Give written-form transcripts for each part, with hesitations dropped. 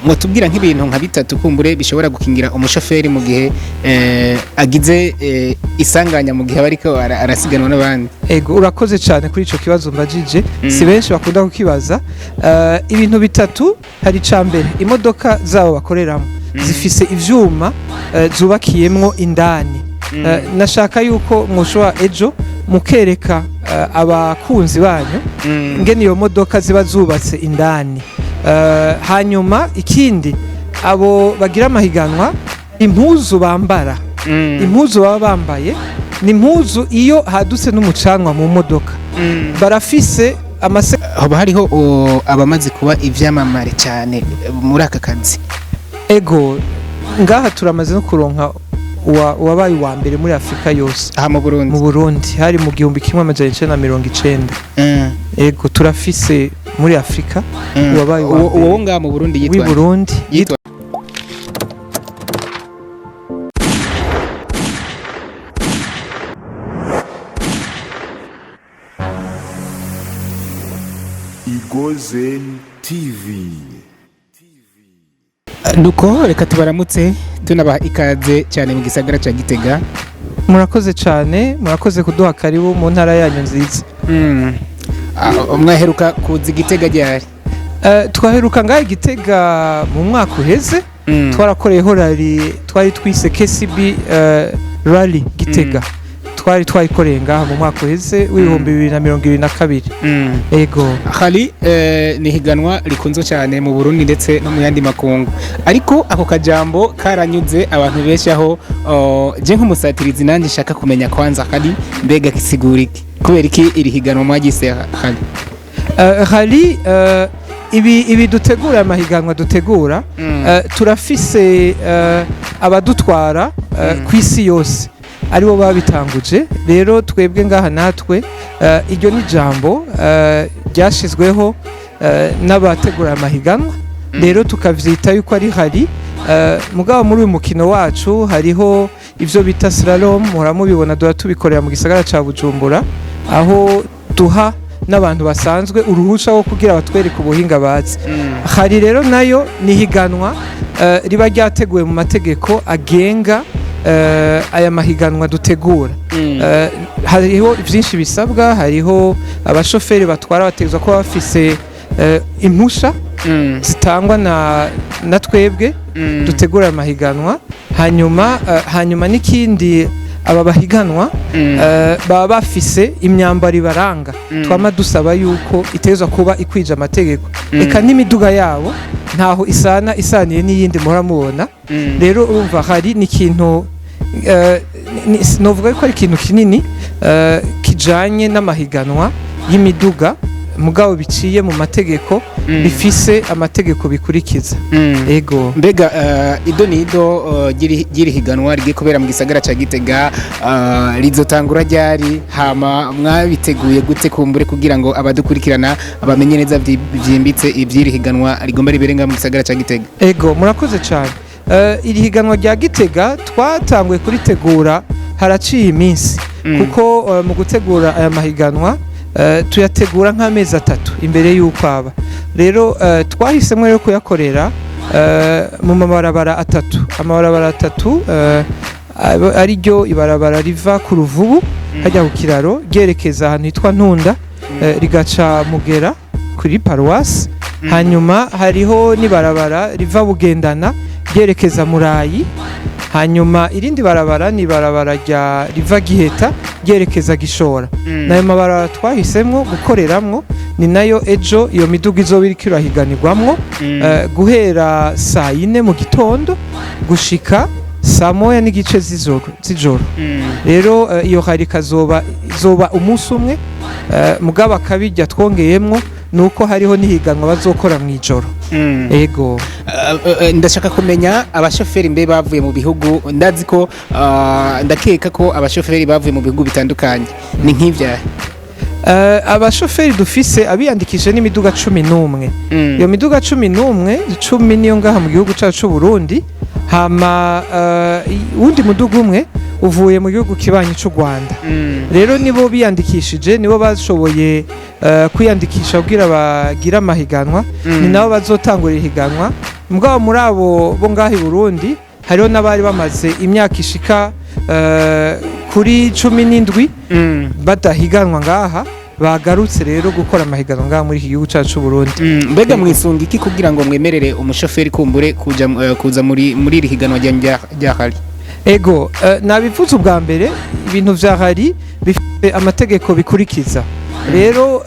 Mwotubwira nk'ibintu nka bitatu kumbure bishobora gukingira umushoferi mu gihe agize isanganya, mu gihe aba ariko arasiganwa n'abandi? Ego, urakoze cyane kuri ico kibazo mbajije. Si benshi bakunda kukibaza. Ibintu bitatu, hari ica mbere, imodoka zabo bakoreramo zifise ivyuma zubakiyemwo indani. Nashaka yuko mwoshobora ejo mukereka abakunzi banyu ngene iyo modoka ziba zubatse indani. Hanyuma ikindi, abo bagira amahiganwa, impuzu bambara, impuzu baba bambaye ni impuzu iyo hadutse n'umucanwa mu modoka barafise amase. Hoba hariho abamaze kuba ivyamamare cyane muri aka kazi? Ego, ngaha turamaze no kuronka uwabaye uwa mbere muri Afurika yose. Aha mu Burundi? Mu Burundi, hari mu 1990. Ego, turafise muri Afurika uwabaye uwa mbere. Uwo ngaha mu Burundi w'i yitwa nde? Burundi. Yitwa? Igozen TV. Nuko reka tubaramutse, tunabaha ikaze cyane mu gisagara ca Gitega. Murakoze cyane, murakoze kuduha karibu mu ntara yanyu nziza. Mwaheruka kuza Igitega ryari? Twaheruka ngaha i Gitega mu mwaka uheze. Twarakoreyeho rally twari twise KCB Rally Gitega. Twari twayikoreye ngaha mu mwaka uheze w'2022. Ego. Rally ni higanwa rikunzwe cyane mu Burundi ndetse no mu yandi makungu, ariko ako kajambo karanyuze abantu benshi, aho je nk'umusatirizi nanjye nshaka kumenya kwanza, rally mbega gisigura iki? Kubera iki iri higanwa mwagise rally? Rally, ibi dutegura, amahiganwa dutegura, turafise abadutwara ku isi yose aribo babitanguje. Rero twebwe ngaha natwe, iryo ni jambo ryashizweho n'abategura amahiganwa, rero tukavyita yuko ari rally. Mugabo muri uyu mukino wacu hariho ivyo bita slalom, muhora mubibona, duhora tubikorera mu gisagara ca Bujumbura, aho duha n'abantu basanzwe uruhusha wo kugira batwereke ubuhinga bazi. Hari rero nayo ni higanwa riba ryateguwe mu mategeko agenga aya mahiganwa dutegura. Hariho byinshi bisabwa, hariho abashoferi batwara bategerezwa kuba bafise impusha zitangwa na twebwe dutegura amahiganwa. Hanyuma n'ikindi, aba bahiganwa baba bafise imyambaro ibaranga. Twama dusaba yuko itezwa kuba ikwije amategeko, eka n'imiduga yabo ntaho isana isaniye n'iyindi muhora mubona. Rero urumva hari n'ikintu, novuga ko ari ikintu kinini kijanye n'amahiganwa y'imiduga, mugabo biciye mu mategeko, bifise amategeko bikurikiza. Ego. Mbega ido nido ry'iri higanwa rigiye kubera mu gisagara ca Gitega rizotangura ryari? Hama mwabiteguye gute kumbure kugira ngo abadukurikirana bamenye neza vyimbitse ivy'iri higanwa rigomba ribere ngaha mu gisagara ca Gitega? Ego, murakoze cyane. Iri higanwa rya Gitega twatanguye kuritegura haraciye iminsi, kuko mu gutegura aya mahiganwa tuyategura nk'amezi 3 imbere y'uko aba. Rero twahisemo rero kuyakorera mu mabarabara atatu, amabarabara atatu ariryo ibarabara riva ku Ruvubu hajya ku kiraro ryerekeza ahantu hitwa Ntunda, rigaca Mugera kuri paruwasi. Hanyuma hariho n'ibarabara riva Bugendana ryerekeza Murayi. Hanyuma irindi barabara ni ibarabara rya riva Giheta ryerekeza Gishora. Nayo mabarabara twahisemwo gukoreramwo, ni nayo ejo iyo miduga izoba iriko irahiganirwamwo, guhera saa yine mu gitondo gushika saa 1:30 z'ijoro. Rero iyo hari ikazoba izoba umunsi umwe, mugabo akabirya twongeyemwo nuko hariho n'ihiganwa bazokora mw'ijoro. Ego. Ndashaka kumenya abashoferi mbe bavuye mu bihugu, ndazi ko ndakeka ko abashoferi bavuye mu bihugu bitandukanye, ni nk'ivyahe? Abashoferi dufise abiyandikishije n'imiduga 11. Iyo miduga 11, 10 niyo ngaha mu gihugu cacu c'u Burundi, hama uwundi muduga umwe uvuye mu gihugu kibanyi c'u Rwanda. Rero nibo biyandikishije, nibo bashoboye kwiyandikisha kugira bagire amahiganwa, ni nabo bazotangura ihiganwa. Mugabo muri abo bo ngaho i Burundi hariho n'abari bamaze imyaka ishika kuri 17 badahiganwa ngaha, bagarutse rero gukora amahiganwa ngaha muri iki gihugu cacu c'u Burundi. Mbega mwisunga iki kugira ngo mwemerere umushoferi kumbure kuja kuza muri iri higanwa rya rally? Ego, nabivuze ubwa mbere, ibintu vya rally bifite amategeko bikurikiza. Rero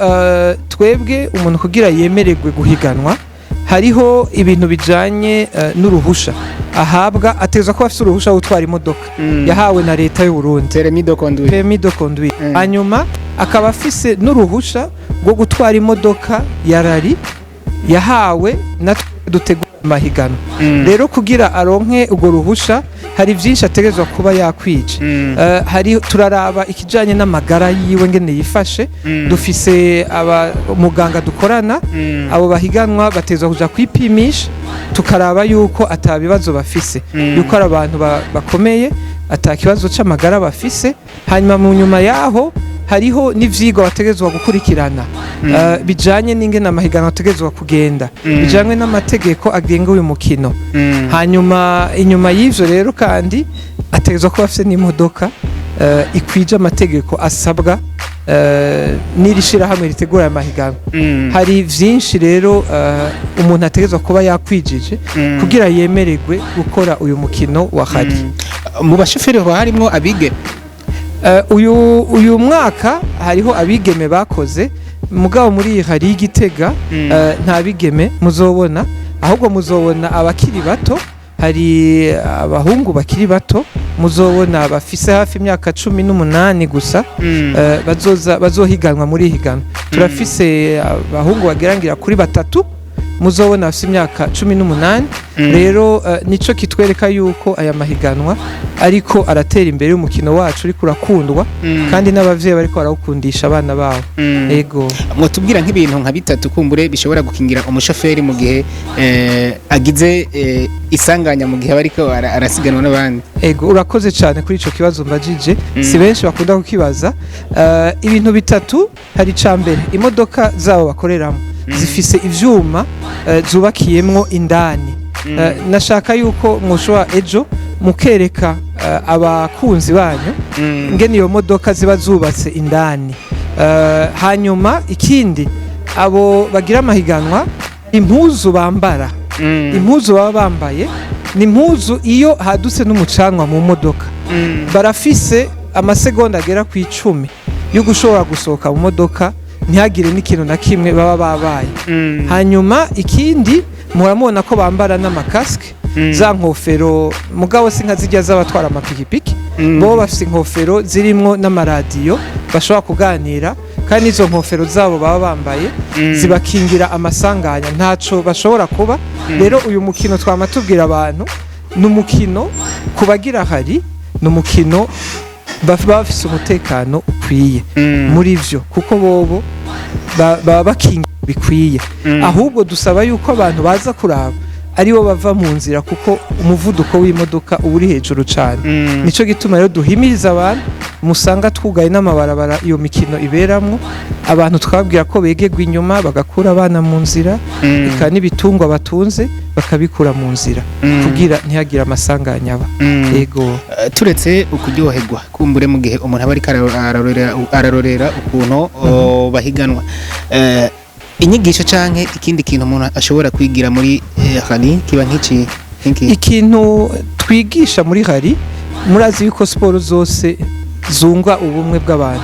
twebwe umuntu kugira yemererwe guhiganwa, hariho ibintu bijanye n'uruhusha ahabwa. Ategerezwa kuba afise uruhusha rwo gutwara imodoka yahawe na leta y'u Burundi. Permis de conduire. Permis de conduire. Hanyuma akaba afise n'uruhusha rwo gutwara imodoka ya rally yahawe na twe dutegura amahiganwa. Rero kugira aronke urwo ruhusha, hari byinshi ategerezwa kuba yakwije. Hari turaraba ikijanye n'amagara yiwe, ngene yifashe. Dufise aba muganga dukorana. Abo bahiganwa batezwa kuja kwipimisha, tukaraba yuko ata bibazo bafise, yuko ari abantu bakomeye, ata kibazo c'amagara bafise. Hanyuma mu nyuma yaho hariho n'ivyigwa bategerezwa gukurikirana bijanye n'ingene amahiganwa ategerezwa kugenda, bijanye n'amategeko agenga uyu mukino. Hanyuma inyuma y'ivyo rero kandi ategerezwa kuba afise n'imodoka ikwije amategeko asabwa n'iri shirahamwe ritegura aya mahiganwa. Hari vyinshi rero umuntu ategerezwa kuba yakwijije kugira yemererwe gukora uyu mukino wa rally. Mu bashoferi hoba harimwo abige? Uyu mwaka hariho abigeme bakoze, mugabo muri iyi rally y'Igitega nta bigeme muzobona, ahubwo muzobona abakiri bato. Hari abahungu bakiri bato muzobona bafise hafi imyaka 18 gusa, bazoza bazohiganwa muri iri higanwa. Turafise abahungu bagerangira kuri batatu muzobona bafise imyaka 18. Rero nico kitwereka yuko aya mahiganwa ariko aratera imbere, umukino wacu uriko urakundwa, kandi n'abavyeyi bariko barawukundisha abana babo. Ego. Mwotubwira nk'ibintu nka bitatu kumbure bishobora gukingira umushoferi mu gihe agize isanganya, mu gihe bariko arasiganwa n'abandi? Ego, urakoze cyane kuri ico kibazo mbajije. Si benshi bakunda kukibaza. Ibintu bitatu, hari ica mbere, imodoka zabo bakoreramo zifise ivyuma zubakiyemwo indani. Nashaka yuko mwoshobora ejo mukereka abakunzi banyu ngene iyo modoka ziba zubatse indani. Hanyuma ikindi, abo bagira amahiganwa, impuzu bambara, impuzu baba bambaye ni impuzu iyo hadutse n'umucanwa mu modoka, barafise amasegonda agera ku 10 yo gushobora gusohoka mu modoka, ntihagire n'ikintu na kimwe baba babaye. Hanyuma ikindi, muramubona ko bambara n'amakasike, za nkofero, mugabo si nka zijya z'abatwara amapikipiki. Bo bafise inkofero zirimwo n'amaradiyo bashobora kuganira, kandi izo nkofero zabo baba bambaye zibakingira amasanganya, ntaco bashobora kuba. Rero uyu mukino twama tubwira abantu, ni umukino ku bagira hari, ni umukino baba bafise umutekano ukwiye muri vyo, kuko bobo baba bakingiye bikwiye. Ahubwo dusaba yuko abantu baza kuraba aribo bava mu nzira, kuko umuvuduko w'imodoka uba uri hejuru cyane. Nico gituma rero duhimiriza abantu, musanga twugaye n'amabarabara iyo mikino iberamwo, abantu twabwira ko begerwa inyuma, bagakura abana mu nzira, eka n'ibitungwa batunze bakabikura mu nzira, kugira ntihagire amasanganya aba. Ego. Turetse ukuryoherwa kumbure mu gihe umuntu aba ariko ararorera ukuntu bahiganwa, inyigisho canke ikindi kintu umuntu ashobora kwigira muri rally kiba nk'iki? Ikintu twigisha muri rally, murazi yuko siporo zose zunga ubumwe bw'abantu.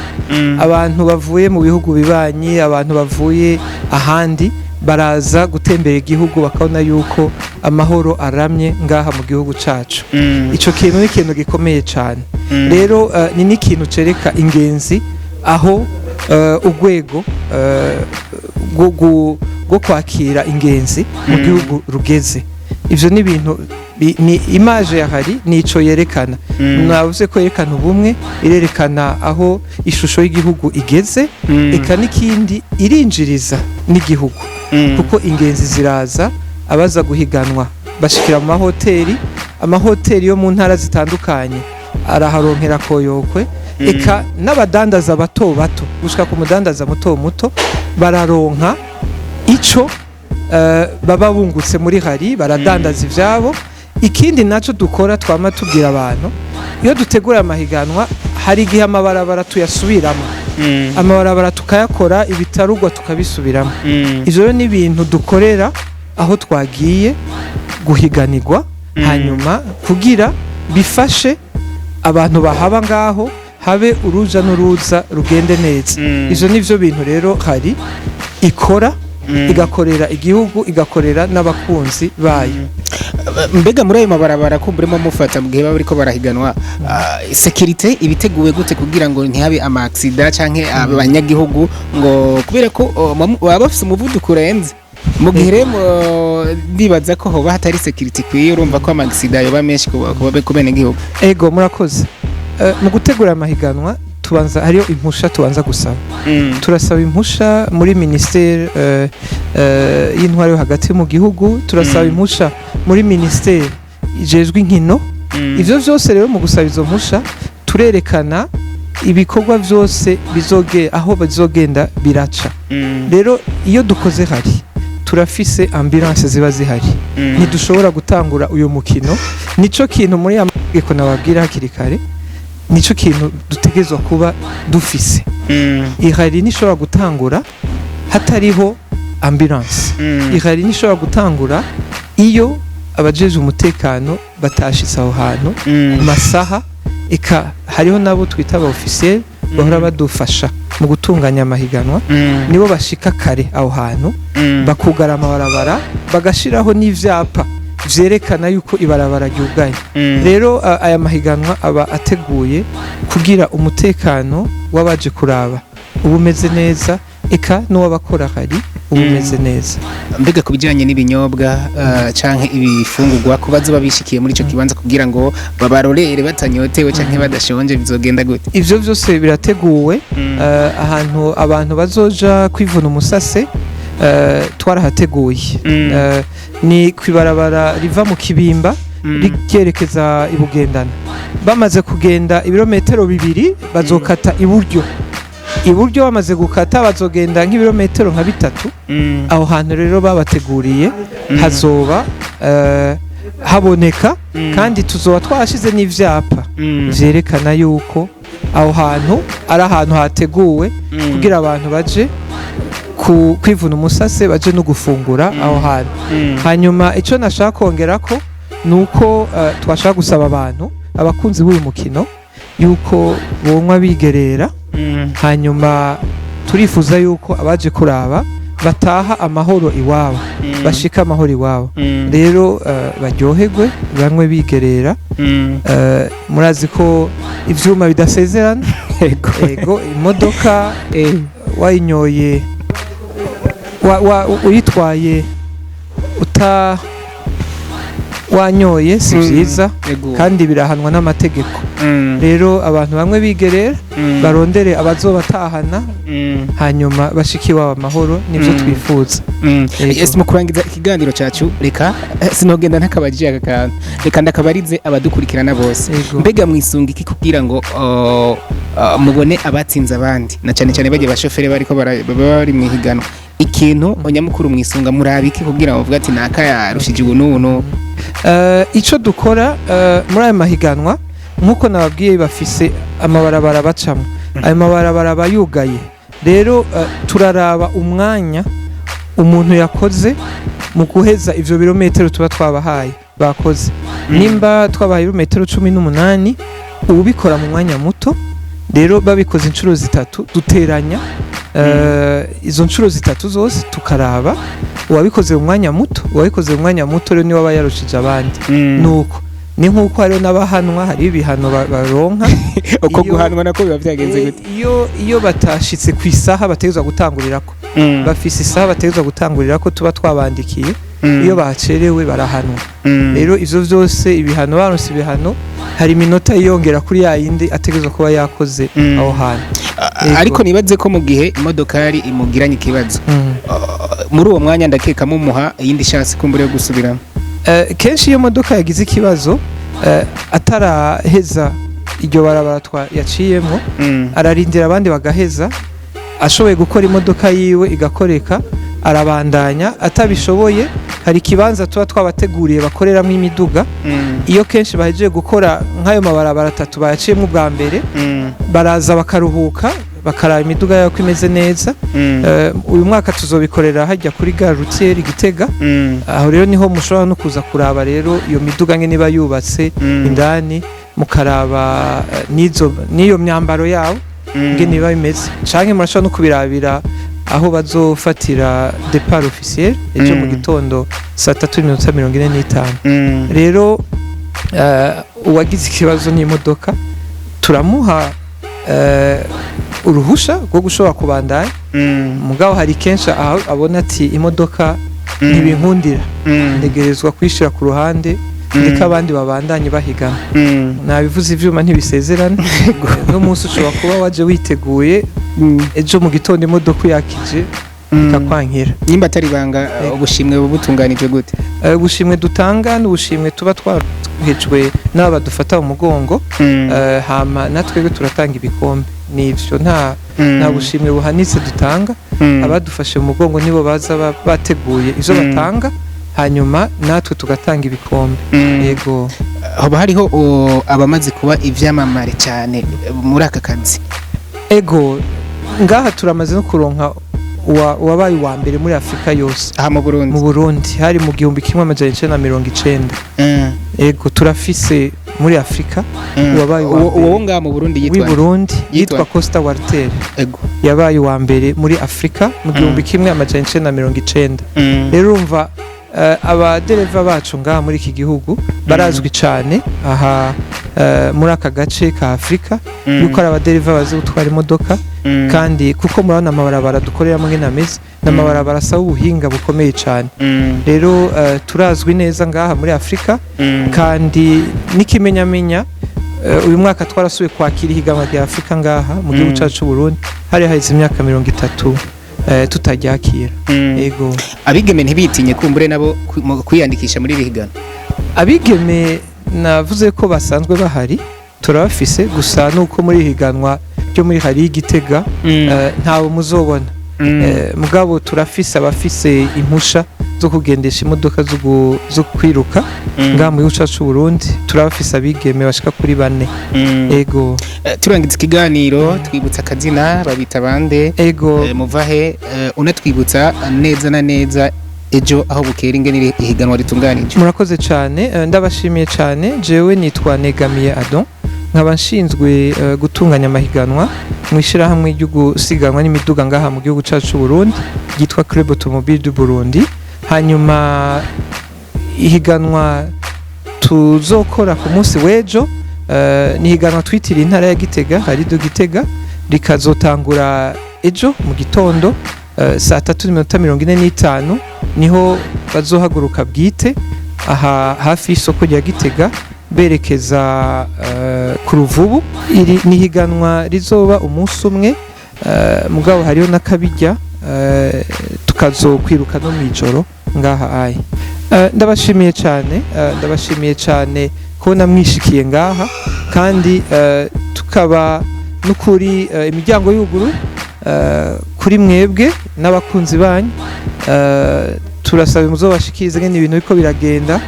Abantu bavuye mu bihugu bibanyi, abantu bavuye ahandi baraza gutembera igihugu, bakabona yuko amahoro aramye ngaha mu gihugu cacu. Ico kintu ni ikintu gikomeye cyane. Rero ni n'ikintu cereka ingenzi aho urwego rwo kwakira ingenzi mu gihugu rugeze. Ivyo ni ibintu ni image ya rally, nico yerekana. Navuze ko yerekana ubumwe, irerekana aho ishusho y'igihugu igeze. Eka n'ikindi, irinjiriza n'igihugu, kuko ingenzi ziraza, abaza guhiganwa bashikira mu mahoteli, amahoteli yo mu ntara zitandukanye araharonkera koyokwe. Eka n'abadandaza bato bato gushika ku mudandaza muto muto bararonka ico. baba bungutse muri rallye, baradandaza ivyabo. Ikindi naco dukora, twama tubwira abantu, iyo dutegura amahiganwa hari igihe amabarabara tuyasubiramo, amabarabara tukayakora, ibitarugwa tukabisubiramo. Ivyo rero ni ibintu dukorera aho twagiye guhiganirwa, hanyuma kugira bifashe abantu bahaba ngaho, habe uruja n'uruza rugende neza. Ivyo nivyo bintu rero hari ikora, igakorera igihugu, igakorera n'abakunzi bayo. Mbega muri ayo mabarabara kumburemo mufata mu gihe baba bariko barahiganwa, sécurité ibiteguwe gute kugira ngo ntihabe ama accident canke abanyagihugu ngo, kubera ko baba bafise umuvuduko urenze, mu gihe rero ndibaza ko hoba hatari sécurité ikwiye, urumva ko ama accident yoba menshi ku benegihugu? Ego, murakoze. Mu gutegura amahiganwa tubanza, hariyo impusha tubanza gusaba. Turasaba impusha muri ministère y'intwaro yo hagati mu gihugu, turasaba impusha muri ministère ijejwe inkino. Ivyo vyose rero, mu gusaba izo mpusha turerekana ibikorwa vyose bizoge aho bizogenda biraca. Rero iyo dukoze hari turafise ambulance ziba zihari. Ntidushobora gutangura uyu mukino, nico kintu muri ya mategeko nababwira hakiri kare, nico kintu dutegerezwa kuba dufise. Ihari ntishobora gutangura hatariho ambulance. Ihari ntishobora gutangura iyo abajejwe umutekano batashitse aho hantu ku masaha. Eka hariho nabo twita aba officiel bahora badufasha mu gutunganya amahiganwa, nibo bashika kare aho hantu, bakugara amabarabara, bagashiraho n'ivyapa vyerekana yuko ibarabara ryugaye. Rero aya mahiganwa aba ateguye kugira umutekano w'abaje kuraba uba umeze neza, eka n'uw'abakora hari uba umeze neza. Mbega ku bijyanye n'ibinyobwa canke ibifungurwa ku bazoba bishikiye muri ico kibanza kugira ngo babarorere batanyotewe canke badashonje, bizogenda gute? Ivyo vyose birateguwe. Ahantu abantu bazoja kwivuna umusase twarahateguye. Ni kwibarabara riva mu Kibimba ryerekeza i Bugendana. Bamaze kugenda ibirometero 2 bazokata iburyo. Iburyo bamaze gukata bazogenda nk'ibirometero nka 3. Aho hantu rero babateguriye hazoba haboneka, kandi tuzoba twashize n'ivyapa vyerekana yuko aho hantu ari ahantu hateguwe kugira abantu baje kwivuna umusase, baje no gufungura aho hantu. Hanyuma icyo nashaka kongera ko ni uko twashaka gusaba abantu, abakunzi b'uyu mukino, yuko bonywa bigerera. Hanyuma turifuza yuko abaje kuraba bataha amahoro iwabo, bashika amahoro iwabo. Rero baryoherwe, banywe bigerera. Murazi ko ivyuma bidasezerana. Ego, imodoka wayinyoye, uyitwaye uta wanyoye si vyiza, kandi birahanwa n'amategeko. Rero abantu bamwe bigerera, barondere abazobatahana, hanyuma bashike iwabo amahoro, nivyo twifuza. Yego. Yes, mu kurangiza ikiganiro cyacu, reka sinogenda ntakabajije aka kantu, reka ndakabarize abadukurikirana bose. Yego. Mbega mwisunga iki kugira ngo mubone abatsinze abandi, na cyane cyane bajya bashoferi bariko baba bari mu ihiganwa? Ikintu nyamukuru mwisunga, murabe iki kugira ngo bavuge ati naka yarushije ubu n'ubu n'ubu? Ico dukora muri ayo mahiganwa, nk'uko nababwiye, bafise amabarabara bacamo, ayo mabarabara aba yugaye. Rero turaraba umwanya umuntu yakoze mu guheza ivyo birometero tuba twabahaye bakoze. Nimba twabahaye ibirometero 18, ubikora mu mwanya muto, rero babikoze inshuro zitatu, duteranya izo nshuro zitatu zose, tukaraba uwabikoze mu mwanya muto. Uwabikoze mu mwanya muto rero niwe aba yarushije abandi. Nuko ni nk'uko hariho n'abahanwa, hariho ibihano baronka. Uko guhanwa nako biba byagenze gute? Iyo batashitse ku isaha bategerezwa gutangurirako, bafise isaha bategerezwa gutangurirako tuba twabandikiye, iyo bacerewe barahanwa. Rero ivyo vyose ibihano, baronse ibihano, hari iminota yiyongera kuri ya yindi ategerezwa kuba yakoze aho hantu. Yego. Ariko nibaze ko mu gihe imodokari imugiranye ikibazo, muri uwo mwanya ndakeka mumuha iyindi chance kumbure yo gusubiramo. Kenshi iyo modoka yagize ikibazo ataraheza iryo barabara yaciyemwo, ararindira abandi bagaheza, ashoboye gukora imodoka yiwe igakoreka. Arabandanya, atabishoboye hari ikibanza tuba twabateguriye bakoreramo imiduga. Iyo kenshi bahejeje gukora nk'ayo mabarabara atatu bayaciyemo ubwa mbere, baraza bakaruhuka, bakaraba imiduga yabo ko imeze neza. Uyu mwaka tuzobikorera hajya kuri gare routière Gitega. Aho rero niho mushobora no kuza kuraba rero iyo miduga ngene iba yubatse indani, mukaraba n'izo n'iyo myambaro yabo ngene iba imeze, canke murashobora no kubirabira aho bazofatira départ officiel ejo mu gitondo saa 3:45. Rero uwagize ikibazo n'imodoka turamuha uruhusha rwo gushobora kubandanya. Mugabo hari kenshi aho abona ati: "Imodoka ntibinkundira, ntegerezwa kuyishyira ku ruhande, ndeka abandi babandanye bahigana." Nabivuze, ivyuma ntibisezerana. N'umunsi ushobora kuba waje witeguye, ejo mu gitondo imodoka uyakije ikakwankira. Nimba atari ibanga, ubushimwe buba butunganijwe gute? Ubushimwe dutanga ni ubushimwe tuba twahejwe n'aba badufata mu mugongo. Hama natwebwe turatanga ibikombe, nivyo. Nta bushimwe buhanitse dutanga. Abadufashe mu mugongo nibo baza bateguye ivyo batanga, hanyuma natwe tugatanga ibikombe. Yego. Hoba hariho abamaze kuba ivyamamare cyane muri aka kazi? Ego, ngaha turamaze no kuronka uwabaye uwa mbere muri Afurika yose. Aha mu Burundi? Mu Burundi, hari mu 1990. Ego, turafise muri Afurika uwabaye uwa mbere. Uwo ngaha mu Burundi w'i yitwa? Burundi Yitwa? yitwa Costa Walter. Yabaye uwa mbere muri Afurika mu 1990. Rero urumva abadereva bacu ngaha muri iki gihugu barazwi cyane aha muri aka gace ka Afurika yuko ari abadereva bazi gutwara imodoka. Kandi kuko murabona amabarabara dukoreramo ngene ameze, ni amabarabara asaba ubuhinga bukomeye cyane. Rero turazwi neza ngaha muri Afurika. Kandi n'ikimenyamenya, uyu mwaka twarasubiye kwakira ihiganwa rya Afurika ngaha mu gihugu cyacu c'u Burundi. Hari haheze imyaka 30 tutaryakira. Yego. Abigeme ntibitinye kumbure nabo mu kwiyandikisha muri iri higanwa? Abigeme navuze ko basanzwe bahari, turabafise. Gusa nuko muri iri higanwa ryo muri hari Gitega ntawe muzobona. Mugabo turafise abafise impusha zo kugendesha imodoka zo kwiruka. Ngaha mu gihugu cyacu c'u Burundi turabafise abigeme bashika kuri bane. Ego. Turangiza ikiganiro, twibutsa akazina, babita bande? Ego. Muvahe? Unatwibutsa neza na neza ejo aho bukera ingene iri ihiganwa ritunganije. Murakoze cyane, ndabashimiye cyane. Jewe nitwa Negamiye Adon, nkaba nshinzwe gutunganya amahiganwa mu ishyirahamwe ryo gusiganwa n'imiduga ngaha mu gihugu cyacu c'u Burundi ryitwa Club Automobile du Burundi. Hanyuma ihiganwa tuzokora ku munsi w'ejo ni ihiganwa twitiriye intara ya Gitega, Rallye de Gitega, rikazotangura ejo mu gitondo saa 3:45, niho bazohaguruka bwite aha hafi y'isoko rya Gitega berekeza ku Ruvubu. Iri ni ihiganwa rizoba umunsi umwe, mugabo hariho n'akabijya, tukazokwiruka no mw'ijoro ngaha aye. Ndabashimiye cyane, ndabashimiye cyane kubona mwishikiye ngaha, kandi tukaba n'ukuri imiryango yuguruye kuri mwebwe n'abakunzi banyu. Turasaba muzobashikirize ngene ibintu biko biragenda,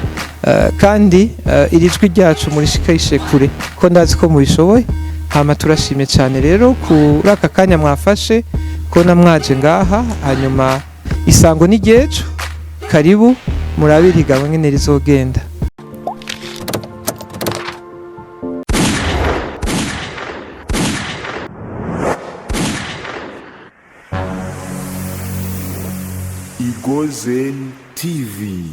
kandi iri jwi ryacu murishikishe kure ko ndazi ko mubishoboye. Hama turashimye cyane rero kuri aka kanya mwafashe kubona mwaje ngaha. Hanyuma isango ni ryejo, karibu murabe iriganwa ngene rizogenda. Igozen TV.